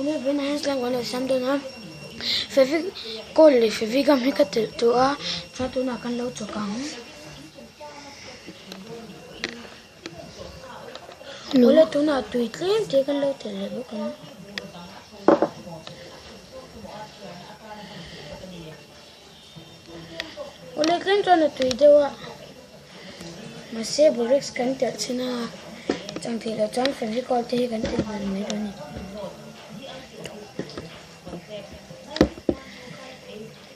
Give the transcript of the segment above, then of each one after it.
Awle vawiin ah hian slime kan lo siam dawn a, fevicol leh fevigum hi ka telh tawh a, chuan tunah kan lo chawk ang. Awle tunah tui tlem te kan lo telh leh bawk ang. Awle tlem chuan a tui deuh a, mahse borax kan telh chhin a, chang theih loh chuan fevicol te hi kan telh ve mai dawn a ni.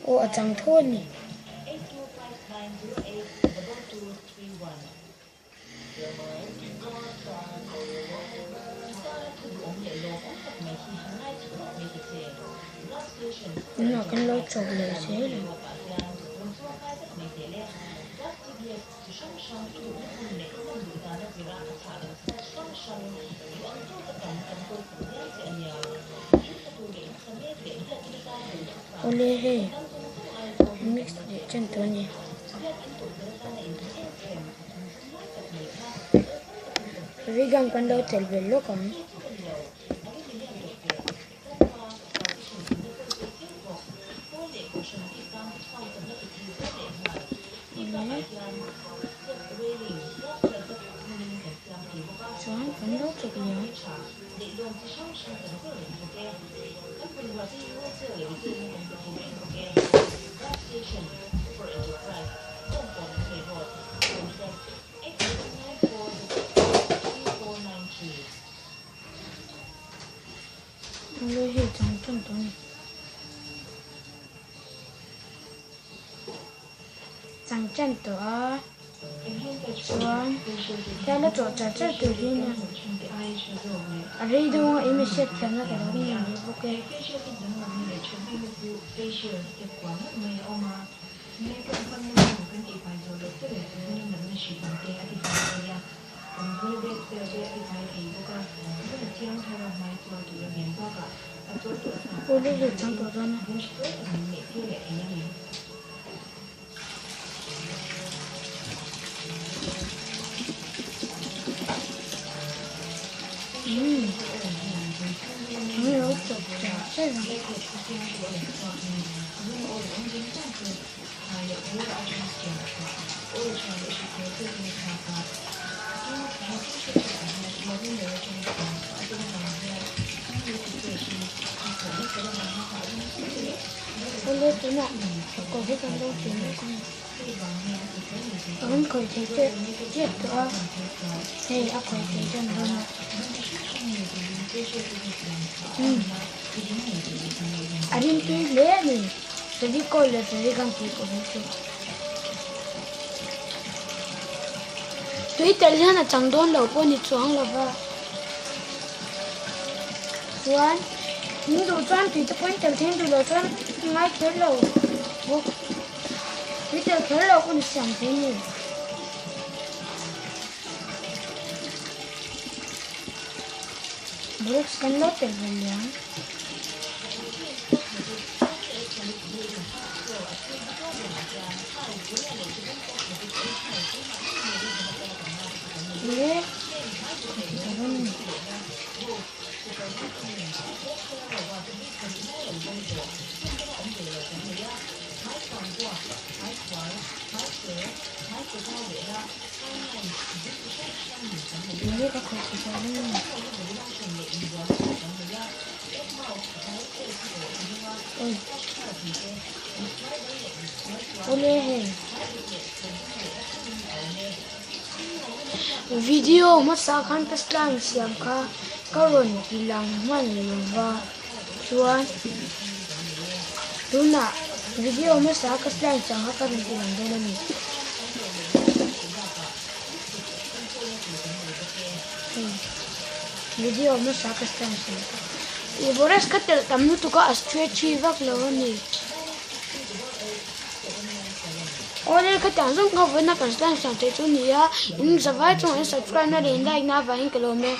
Aw a chang tho a ni. Tunah kan lo chawk leh zel ang. Awle hei mix leh chen tawh a ni. Vegan kan lo tel ve lawk ang. Chuan kan lo chawk leh ang. Awle hei chang tan tawh a ni. Chang tan tawh a chuan heta la chawh char char tur hi nia a rei deuh a eng hriat thiamna ka lo nei mai bawk e. Awle hei chang tawh dawn a. Umm an lo chawp char char a. Awle tunah kawr hi kan lo ti mek a ni. Kan khawih thei tep tep tawh a, hei a khawih thei tan dawn a. Umm a rimtui hle a ni. Fevicol leh Fevigum tih pawh hi chu tui tel hian a chang dawn lo pawh ni chuang lo va chuan in duh chuan tui te pawh in tel thei in duh loh chuan ngai kher lo bawk tui tel kher lo pawh ni siam thei a ni. Borax kan lo tel ve liang. Awle hei video hmasa khan ka slime siam kha ka rawn ti lang hman lo va chuan tunah video hmasa ka slime siam kha ka rawn ti lang dawn a ni. Video hmasa ka slime siam kha ih borax ka telh tam lutuk a a stretchy vak lo a ni. Awle khatiang zawng kha vawiin a kan slime siam theih chu a ni a in zavai chungah in subscribe na leh in like na avangin ka lawm e.